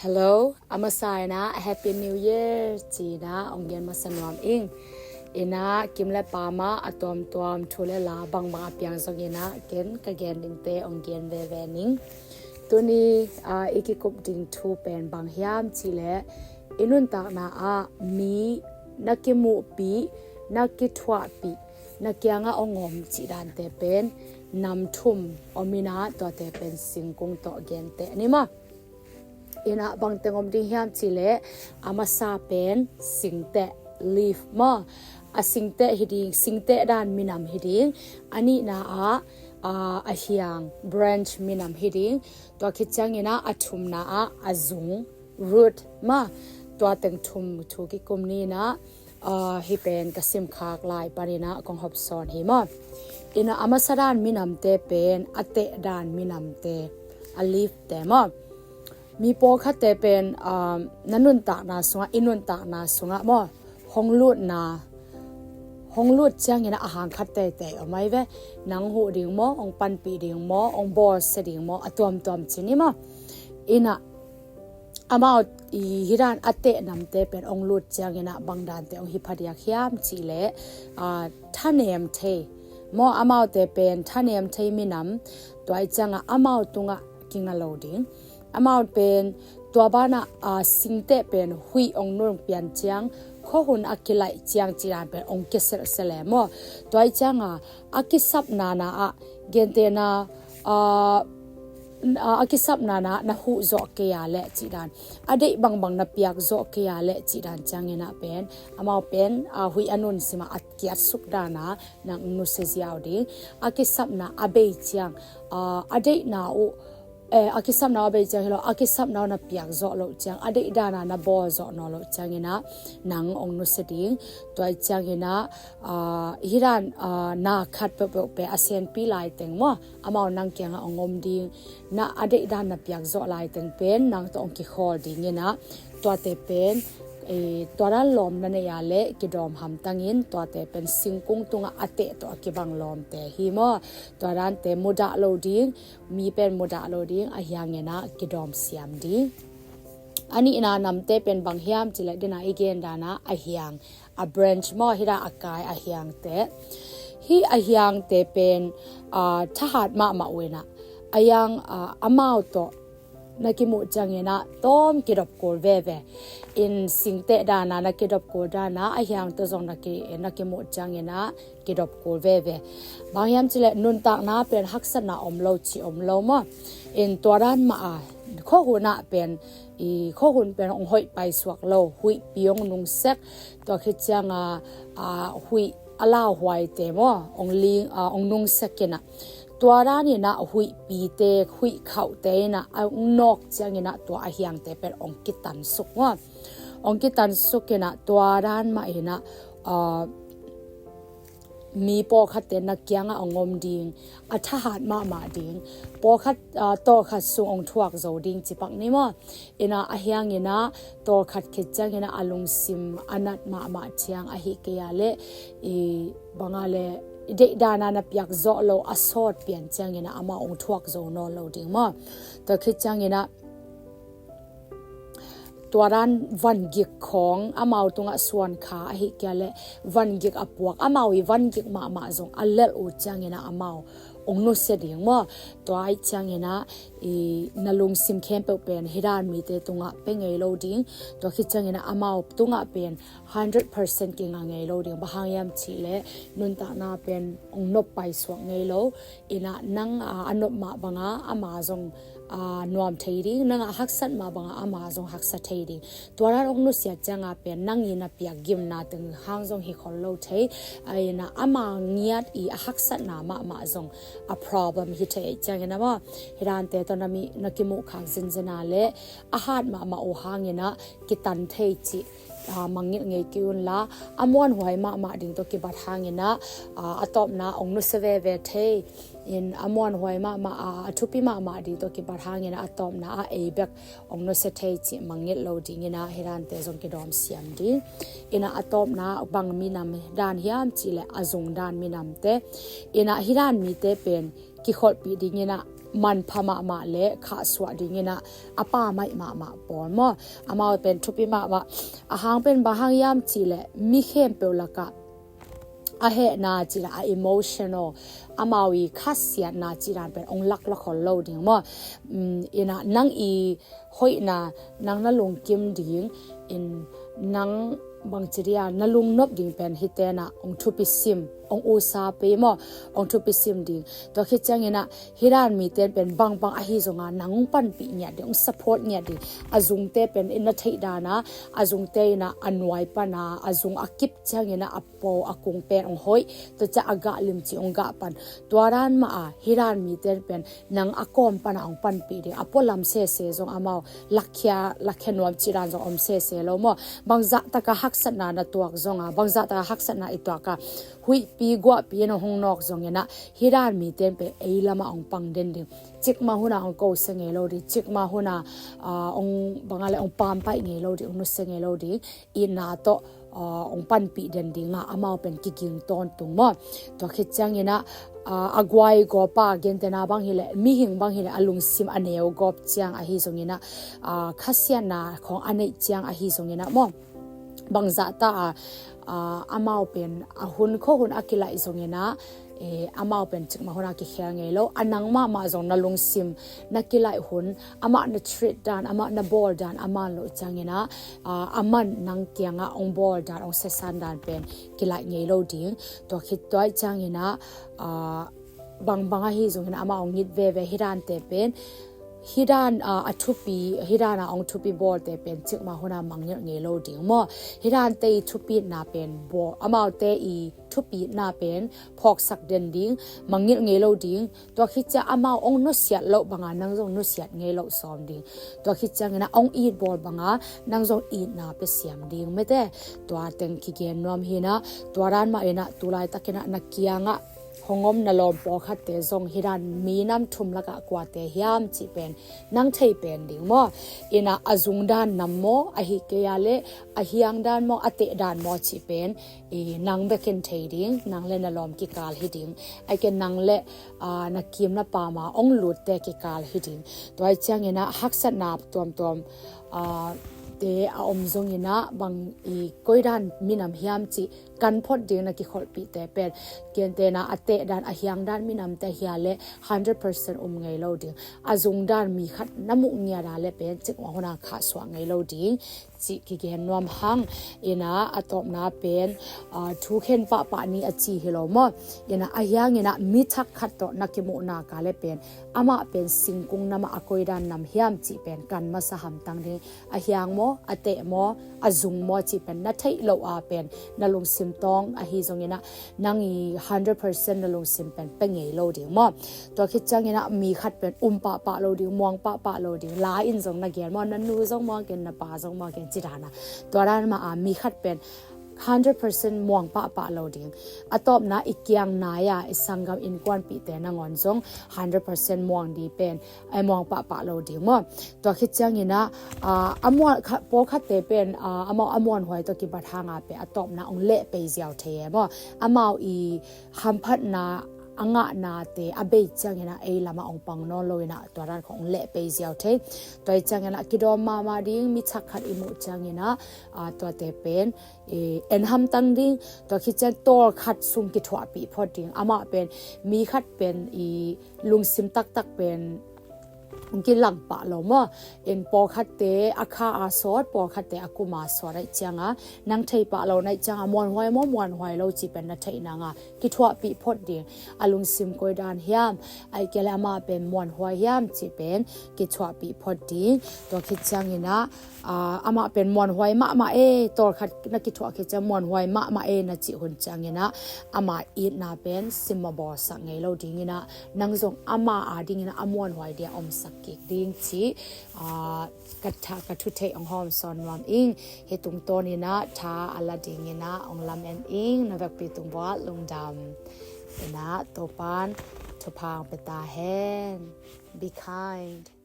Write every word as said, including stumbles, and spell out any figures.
Hello, a masa in ah Happy New Year ci-in ah hong gen masa nuam ing. In ah kim le paam ah a tuamtuam thu le la bangbang a piang zongin ah ken ka gen dingte hong gen veve ning. Tuni, ah, i kikup ding thu pen bang hiam cih leh i nuntakna ah mi na kimuhpih, na kithuahpih, na kiangah hong om cih dante pen nam thum om in ah tuate pen singkung tawh genteh ni maw. In ah bang teng om ding hiam cih leh a masa pen singteh, leaf maw. A singteh hi ding, singteh dan minam hi ding. A nihna ah, ah, a hiang, branch minam hi ding. Tua khit ciangin ah a thumna ah a zung, root maw. Tua teng thum thu kikum ni in ah, ah, hih pen ka simkhak lai panin ah kong hawmsawn hi maw. In ah a masa dan minamte pen a teh dan minamte, a leafte maw. Mi pawlkhatte pen, ah, na nuntakna sungah, i nuntakna sungah maw, hong lutna, hong lut ciangin ah a hang khat teitei om ahi ve. Nang huh ding maw, hong panpih ding maw, hong bawlsia ding maw, a tuamtuam ci ni maw. In ah amau i hih dan a teh namte pen hong lut ciangin ah bang dante hong hi phadiak hiam cih leh, ah, thanem thei maw. Amaute pen thanem thei minam. Tua ahih ciangah amau tungah kinga lo ding. Amau pen tua banah, ah, singteh pen huih hong nung pian ciang, khuahun a kilaih ciang cih dan pen hong kia selhsel e maw. Tua ahih ciangah a kisapna na ah, gentehna, ah, ah, a kisapna na ah na huh zawh kei a leh cih dan, a deih bangbang na piak zawh kei a leh cih dan ciangin ah pen amau pen, ah, huih a nunsim ah a kiatsuk dan ah nang nusia ziau ding. A kisapna a bei ciang, ah, a deihna uh, eh, a kisapna uh a bei ciang hi lo, a kisapna uh na piak zawh loh ciang, a deih dan ah na bawl zawh nawn loh ciangin ah nang hong nusia ding. Tua ahih ciangin ah, ah, hih dan, ah, na khat peuhpeuh pen a senpi lai teng maw, amau nang kiangah hong om ding. Na a deih dan na piak zawh lai teng pen nang tawh hong kikhawl dingin ah tuate pen, eh, tua dan lawm na nei a leh kidawm hamtangin tuate pen singkung tungah a teh tawh a kibang lawmte hi maw. Tua dante mudah lo ding, mi pen mudah lo ding, a hiangin ah kidawm siam ding. A nihna namte pen bang hiam cih leh, dena i gen dan ah a hiang, a branch maw, hih dan a kai a hiangte. Hih a hiangte pen, ah, thahat mahmah uh in ah, a hiang, ah, amau tawh na kimuh ciangin ah tawm kidop kul veve. In singteh dan ah na kidop kul dan ah a hiang tawh zong na ki, na kimuh ciangin ah kidop kul veve. Bang hiam cih leh nuntakna pen haksatna om lo cih om lo maw. In tua dan mah a, khuahun ah pen, i khuahun pen hong hoih paisuak lo, huihpi hong nung sek. Tua khit ciangah, ah, huih a lauhuaite maw, hong ling, ah, hong nung sek in ah, tua dan in ah huihpite, huih khauhte in ah hong nawk ciangin ah tua a hiangte pen hong kitansuk maw. Hong kitansuk in ah tua dan mah in ah, ah, mi pawlkhatte na kiangah hong om ding, a thahat mahmah ding, pawlkhat, ah, tawlkhat sung hong thuak zo ding ci pak ni maw. In ah a hiangin ah tawlkhat khit ciangin ah a lungsim a nat mahmah ciang ahih kei a leh, i bang a leh, i deih dan ah na piak zawh lo a sawt pian ciangin ah amau hong thuak zo nawn lo ding maw. Tua khit ciangin ah tua dan vangik khawng amau tungah suan kha ahih kei a leh, vangik a puak, amau i vangik mahmah zong a lelh uh ciangin ah amau hong nusia ding maw. Tua ahih ciangin ah, i na lungsim khempeuh pen hih dan mite tungah pia ngei lo ding. Tua khit ciangin ah amau tungah pen hundred percent kinga ngei lo ding. Bang hang hiam cih leh nuntakna pen hong nop paisuak ngei lo. In ah nang, ah, a nop mah bangah ama zong, ah, nuam thei ding, nang a haksat mah bangah ama zong haksa thei ding. Tua dan hong nusia ciangah pen nang i na piak gimna teng hang zong hi khol lo thei. Ah, in ah ama ngiat i a haksatna mahmah zong a problem hi thei ahih ciangin ah maw, hih dante tawh na mi, na kimuh khak zenzen a leh a hat mahmah uh hangin ah kitan thei cih, ah, mangngilh ngei kei un la, a muanhuai mahmah ding tawh kibat hangin ah, ah, a tawpna hong nusia veve thei. In a muanhuai mahmah, ah, a thupi mahmah ding tawh kibat hangin ah a tawpna ah ei bek hong nusia thei cih mangngilh lo dingin ah hih dante zong kidawm siam ding. In ah a tawpna bang minam dan hiam cih leh a zung dan minamte. In ah hih dan mite pen kikholhpih dingin ah manpha mahmah le khahsuah dingin ah a pammaih mahmah pawl maw. Amau pen thupi mahmah. A hang pen bang hang hiam cih leh mi khempeuh lakah a hehna cih leh a emotional, amau i khasiatna cih dan pen hong laklawh khol lo ding maw. Inn ah nang i hoihna, nang na lungkim ding, inn nang bangci dia na lungnop ding pen hihte in ah hong thupi sim, hong usa pei maw, hong thupi sim ding. Tua khit ciangin ah hih dan mite in pen bangbang ahi zongah nang hong panpih ngiat ding, hong support ngiat ding. A zungte pen inn na theih dan a, a zungte in ah a nuai pan a, a zung a kip ciangin ah a po a kung pen hong hoih, tua ciang a gah limci hong gah pan. Tua dan mah a hih dan mite in pen nang a kawm pan a hong panpih ding. A pualam sese zong amau lakhia, lakhia nuam cih dan zong om sese lo maw. Bangzah taka haksatna na tuak zong a, bangzah taka haksatna i tuak a, huihpi guahpi in hong nawk zongin ah hih dan mite in pen ei lamah hong pang den ding. Cikmah hun a hong kosia ngei lo ding, cikmah hun a, ah, hong bang a le hong pampaih ngei lo ding, hong nusia ngei lo ding. Itna tawh, ah, hong panpih den ding a, amau pen kiging tawntung maw. Tua khit ciangin ah, ah, a guai gawp a, gentehna bang hi leh, mihing bang hi leh a lungsim a neu gawp ciang ahi zongin ah, ah, khasiatna khawng a neih ciang ahi zongin ah maw, bangzah ta a, ah, amau pen a hun khuahun a kilaih zongin ah, eh, amau pen cikmah hun a kikhel ngei lo. A nang mahmah zong na lungsim na kilaih hun, amah na treat dan, amah na bawl dan a man loh ciangin ah, ah, aman nang kiangah hong bawl dan, hong siasan dan pen kilaih ngei lo ding. Tua khit tua ciangin ah, ah, bangbang ahi zongin ah amah hong it veve. Hih dante pen, hih dan, ah, a thupi, hih dan a hong thupi bawlte pen cikmah hun a mangngilh ngei lo ding maw. Hih dante i thupitna pen bawl, amaute i thupitna pen phawksak den ding, mangngilh ngei lo ding. Tua khit ciang amau hong nusiat loh bang a nang zong nusiat ngei loh sawm ding. Tua khit ciangin ah hong it bawl bang a nang zong itna pia siam ding, mate. Tua teng kigen nuam hi in ah, tua dan mah in ah tu laitakin ah na kiangah hong om na lawm pawlkhatte zong hih dan minam thum lakah kuate hiam cih pen nang thei pen ding maw. In ah a zung dan nam maw, ahih kei a le a hiang dan maw, a teh dan maw cih pen, i, nang bek in thei ding, nang le na lawm kikal hi ding. Ahih kei leh nang le, ah, na kim na pam a hong lutte kikal hi ding. Tua ahih ciangin ah haksatna tuamtuam, ah, te a om zongin ah bang, i, koi dan minam hiam cih kan phot ding na kikholhpihte pen, gentehna a teh dan, a hiang dan minamte hi a le hundred percent um ngei lo ding. A zung dan mi khat na muh ngiat a le pen cikmah hun a khahsuah ngei lo ding cih kigen nuam hang. In ah a tawpna pen, ah, thukhen pahpah ni a ci hi lo maw. In ah a hiangin ah mi thak khat tawh na kimuh nak a le pen amah pen singkung nam ah a koi dan nam hiam cih pen kan masa hamtang ding. A hiang maw, a teh maw, a zung maw cih pen na theih loh a pen na lungsim tawng ahi zongin ah nang i hundred percent na lungsim pen pia ngei lo ding maw. Tua khit ciangin ah mi khat pen um pahpah lo ding, muang pahpah lo ding. La in zong na gen maw, na nu zong muang ken, na pa zong muang ken, ci dan a. Tua dan mah a mi khat pen hundred percent muang pahpah lo ding. A tawpna i kiang nai a, i sanggam innkuanpihte nangawn zong hundred percent muang ding pen, eh, muang pahpah lo ding maw. Tua khit ciangin ah, ah, a muan kha-, pawlkhatte pen, ah, amau a muanhuai tawh kibat hang a pen a tawpna hong leh pei ziau thei e maw. Amau i hamphatna, a ngahnate a bei ciangin ah ei lamah hong pang nawn lo in ah tua dan khawng hong leh pei ziau thei. Tua ahih ciangin ah kidawm mahmah ding, mi thak khat i muh ciangin ah, ah, tuate pen, i, en hamtang ding. Tua khit ciang tawlkhat sung kithuahpih phot ding. Amah pen, mi khat pen i lungsim taktak pen kilang pah lo maw. In pawlkhatte a kha a sawt, pawlkhatte a kum a sawt ahih ciang a, nang thei pah lo na hih ciang a, muanhuai maw, muanhuai lo cih pen na theih nang a kithuahpih phot ding. A lungsim koi dan hiam, ahih kei leh amah pen muanhuai hiam cih pen kithuahpih phot ding. Tua khit ciangin ah, ah, amah pen muanhuai mahmah e, tawlkhat na kithuah khit ciang muanhuai mahmah e na cih hun ciangin ah, amah itna pen simmawh bawlsak ngei lo dingin ah, nang zong amah a dingin ah a muanhuai dia omsak kik ding cih, ah, ka tha, ka thutheih hong hawmsawn nuam ing. Hih tungtawnin ah tha a la dingin ah hong lamen ing. Na vekpi tung buat lungdam. In ah Topan thupha hong pia ta hen. Be kind.